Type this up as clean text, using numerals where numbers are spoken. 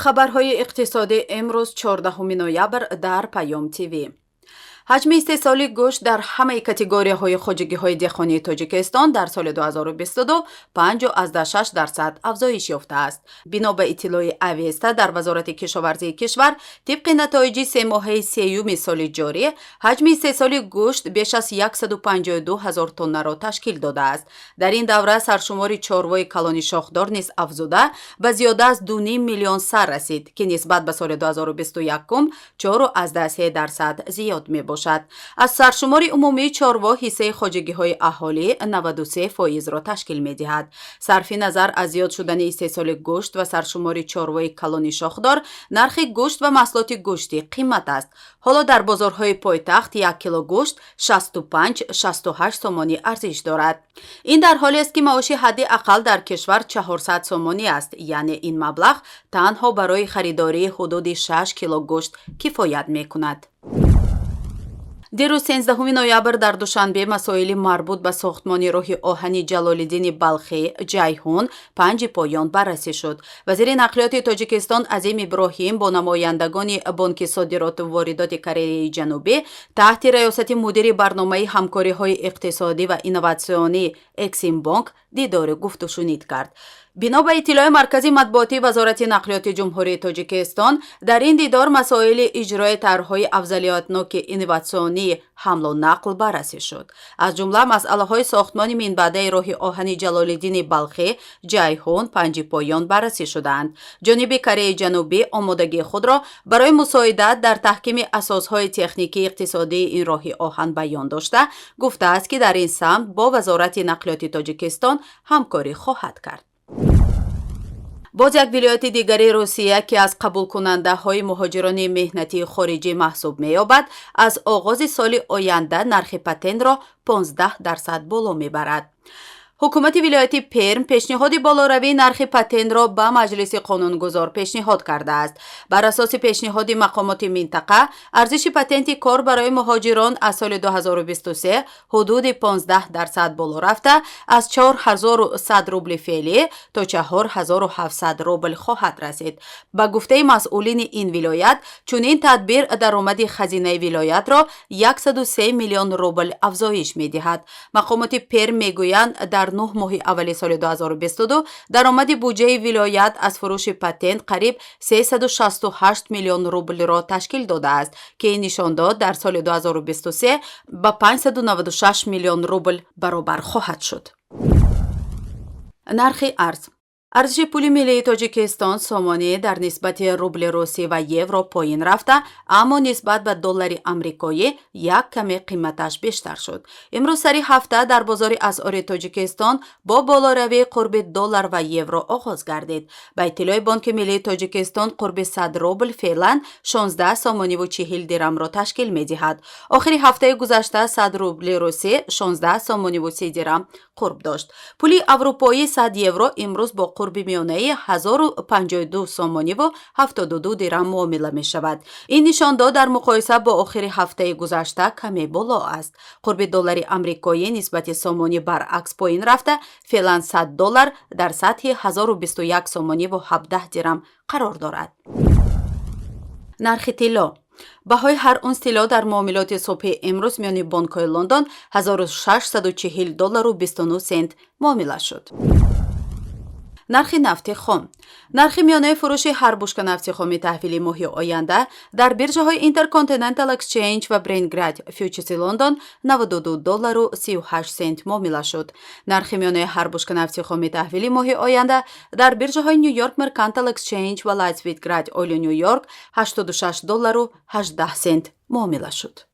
Хабарҳои иқтисодӣ имрӯз, 14 ноябр, дар Паём ТВ. Ҳаҷми истеҳсоли гӯшт дар ҳамаи категорияҳои хоҷагиҳои деҳқонии Тоҷикистон дар соли 2022 5,6% афзоиш ёфтааст. Бино ба иттилои Авеста дар Вазорати кишоварзии кишвар, тибқи натоиҷи семоҳаи сеюми соли ҷорӣ, ҳаҷми истеҳсоли гӯшт беш аз 152 ҳазор тоннаро ташкил додааст. Дар ин давра саршумори чорвои калони шохдор низ афзуда, ба зиёда аз 2,5 миллион сар расид, ки нисбат ба соли 2021 4,3% зиёд мебошад. Аз саршумори умумии чорво ҳиссаи хоҷагиҳои аҳолӣ 93 фоизро ташкил медиҳад. Сарфи назар аз зиёд шудани истеҳсоли гӯшт ва саршумори чорвои калони шохдор, нархи гӯшт ва маҳсулоти гӯштӣ қимат аст. Ҳоло дар бозорҳои пойтахт 1 кило гӯшт 65-68 сомонӣ арзиш дорад. Ин дар ҳолест, ки маоши ҳадди ақал дар кишвар 400 сомонӣ аст, яъне ин маблағ танҳо барои харидории ҳудуди 6 кило гӯшт кифоят мекунад. Дирӯз, 13 ноябр, дар Душанбе масоили марбут ба сохтмони роҳи оҳани Ҷалолиддини Балхӣ, Ҷайҳун, Панҷи Поён баррасӣ шуд. Вазири нақлиёти Тоҷикистон Азим Иброҳим бо намояндагони Бонки содироту воридоти Кореяи Ҷанубӣ таҳти раёсати мудири барномаи ҳамкориҳои иқтисодӣ ва инноватсионӣ Эксимбонк дидори гуфтушунид кард. Бино ба иттилои маркази матбуотии Вазорати нақлиёти Ҷумҳурии Тоҷикистон, дар ин дидор масоили иҷрои тарҳҳои афзалиятноки инноватсионии ҳамлу нақл баррасӣ шуд. Аз ҷумла масъалаҳои сохтмони минбаъдаи роҳи оҳани Ҷалолиддини Балхӣ, Ҷайҳун, Панҷи Поён баррасӣ шудаанд. Ҷониби Кореяи Ҷанубӣ омодагии худро барои мусоидат дар таҳкими асосҳои техникии иқтисодии ин роҳи оҳан баён дошта, гуфтааст, ки дар ин самт бо Вазорати нақлиёти Тоҷикистон ҳамкорӣ хоҳад кард. Боз як вилояти дигари Русия, ки аз қабулкунандаҳои муҳоҷирони меҳнатии хориҷӣ маҳсуб меёбад, аз оғози соли оянда нархи патентро 15% боло мебарад. Ҳукумати вилояти Перм пешниҳоди болоравии нархи патентро ба маҷлиси қонунгузор пешниҳод кардааст. Бар асоси пешниҳоди мақомоти минтақа, арзиши патенти кор барои муҳоҷирон аз соли 2023 ҳудуди 15% боло рафта, аз 4100 рубли феълӣ то 4700 рубл хоҳад расид. Ба гуфтаи масъулини ин вилоят, чунин тадбир даромади хазинаи вилоятро 103 миллион рубл афзоиш медиҳад. Мақомоти Перм мегӯянд, дар 9 моҳи аввали соли 2022 даромади буҷаи вилоят аз фурӯши патент қариб 368 миллион рублро ташкил додааст, ки ин нишондод дар соли 2023 ба 596 миллион рубл баробар хоҳад шуд. Нархи арз. Арзиши пули миллии Тоҷикистон, сомонӣ, дар нисбати рубли русӣ ва евро поин рафта, аммо нисбат ба доллари амрикоӣ як каме қиматаш бештар шуд. Имрӯз сари ҳафта дар бозори асъори Тоҷикистон бо болоравии қурби доллар ва евро оғоз гардид. Ба иттилои Бонки миллии Тоҷикистон, қурби 100 рубл феълан 16 сомониву 40 дирамро ташкил медиҳад. Охири ҳафтаи гузашта 100 рубли русӣ 16 сомониву 30 дирам қурб дошт. Пули аврупоӣ 100 евро имрӯз бо қурби миёнаи 1052 сомониву 72 дирам муомила мешавад. Ин нишондод дар муқоиса бо охири ҳафтаи гузашта каме боло аст. Қурби доллари амрикоӣ нисбати сомонӣ баръакс поин рафта, феълан 100 доллар дар сатҳи 1021 сомониву 17 дирам қарор дорад. Нархи тилло. Баҳои ҳар унс тилло дар муомилоти субҳи имрӯз миёни бонкҳои Лондон 1640 доллару 29 сент муомила шуд. Нархи нафти хом. Нархи миёнаи фурӯши ҳар бушка нафти хоми таҳвили моҳи оянда дар биржаҳои Intercontinental Exchange ва Brent Grade Futures Лондон 92 доллару 38 сент муомила шуд. Нархи миёнаи ҳар бушка нафти хоми таҳвили моҳи оянда дар биржаҳои New York Mercantile Exchange ва Light Sweet Crude Oil Нью Йорк 86 доллару 18 сент муомила шуд.